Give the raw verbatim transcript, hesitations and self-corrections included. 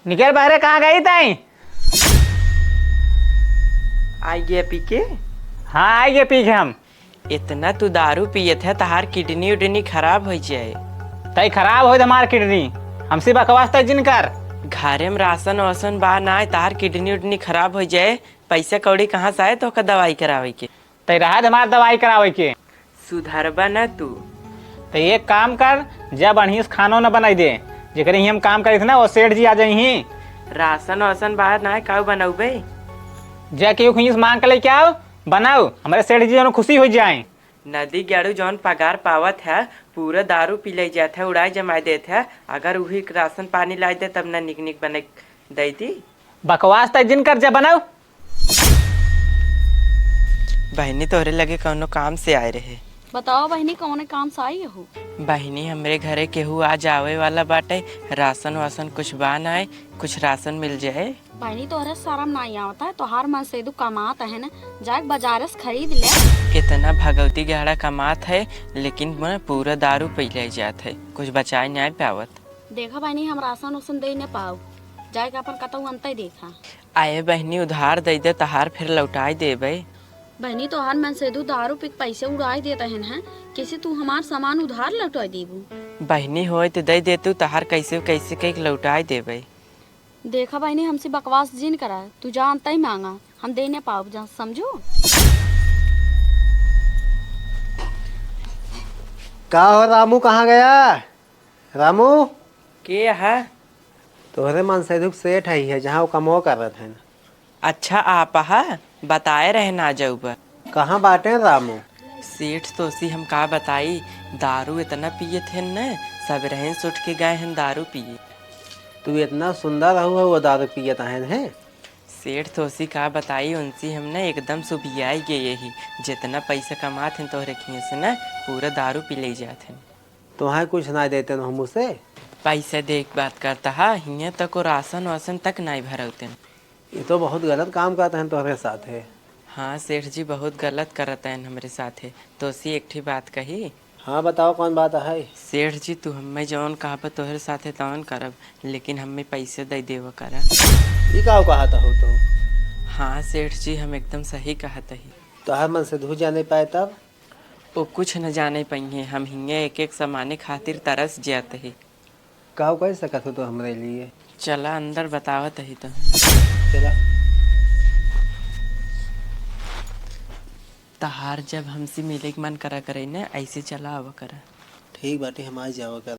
निकल बाहरे, कहाँ गई तई? आई गया पी के? हाँ, आई गया पी के हम। इतना तू दारू पियत है, तहार किडनी उडनी खराब होइ जाए। तई खराब होइ त हमार किडनी, हमसे बकवास तई जिन कर। घरे में राशन वासन बा ना, तहार किडनी उडनी खराब होइ जाए। पैसा कौड़ी कहाँ से आए तोहका दवाई करावे के? तई रहा हमार दवाई करावे के। सुधरबा ना तू। तई एक काम कर, जा बढ़िया से खानो न बनाई दे। जेकरे ही हम काम करी थे ना, वो सेठ जी आ जाई ही। राशन वासन बाहर ना है, काऊ बनौबे? जा केहू कहीं से मांग के लेके आओ, बनाओ, हमारे सेठ जी जौन खुशी हो जाए। नदी गेड़ू जौन पगार पावत है, पूरा दारू पी ले जात है, उड़ाई जमाई देत है। अगर उही राशन पानी लाई दे, तब ना निक निक बने दै दी। बकवास तय जिन कर, जा बनाओ। बहिनी, तोहरे लगे कौनो काम से आए रहे। बताओ बहिनी, कौने काम से आई हो? बहिनी, हमरे घरे केहू आ जावे वाला बाटे, राशन वासन कुछ बा नाय, कुछ राशन मिल जाए। बहिनी, तोहरे शरम नाई आवत है? तोहार मनसेदू कमात है न, जाके बाजारे से खरीद ले। इतना भगवती गहड़ा कमात है, लेकिन मैं पूरा दारू पी ले जात है, कुछ बचाए नाय पावत। देखा बहिनी, हम राशन उसन दे न पाऊ, जाके अपन कतऊ अंतई देखा। आए बहिनी, उधार दे दे, तहार फिर लौटाई देबे। बहिनी, तोहार मनसेदू दारू पी के पैसे उड़ाई देत हन, हैं? कैसे तू हमार सामान उधार लौटाई देबू? बहिनी, होय तो दे दे तू, तहार कैसे कैसे कई के लौटाई देबे। देखा बहिनी, हमसे बकवास जिन करा, तू जा अंतई मांगा, हम दे न पाउब जा, समझू? का हो रामू, कहाँ गया? रामू? के है? तोहरे मनसेधुक सेठ आई है, जहाँ वो कमवा करत है। अच्छा, आप हा? बताए रहे ना जाऊबा। कहाँ बाटे रामू? सेठ तोसी हम का बताई, दारू इतना पियत हैं न, सब रहन से उठ के गए हैं दारू पिए। तू इतना सुंदर रहू है, वो दारू पियत हैं, हैं? सेठ तोसी का बताई, उनसे हम न एकदम सुबियाई गए ही। जितना पैसा कमात हैं तोहरे खिए से न, पूरा दारू पी ले जात हैं। तोहार कुछ ना देते न हम उसे? पैसा दे के बात करता हा, हियाँ तक को राशन वासन तक नाई भरौते। ये तो बहुत गलत काम करते हैं तोहरे साथे। हाँ सेठ जी, बहुत गलत करत हैं हमरे साथे। तोसी एक ठी बात कही? हाँ बताओ, कौन बात है? सेठ जी, तू हम्मे जौन कहबा तोहरे साथे तौन करब, लेकिन हम्मे पैसे दे देवा करा। ई का कहत हो तू? हाँ सेठ जी, हम एकदम सही कहत ही। तोहर मनसेधू जाने पाए तब? वो कुछ न जाने पइहें, हम हियाँ एक एक सामाने खातिर तरस जात ही। का कर सकत हो तो हमरे लिए? चला अंदर बतावत ही तो। चला। तहार जब हमसे मिले के मन करा करे न, ऐसे चला आवा करा। ठीक बाटे, हम आ जावा करा।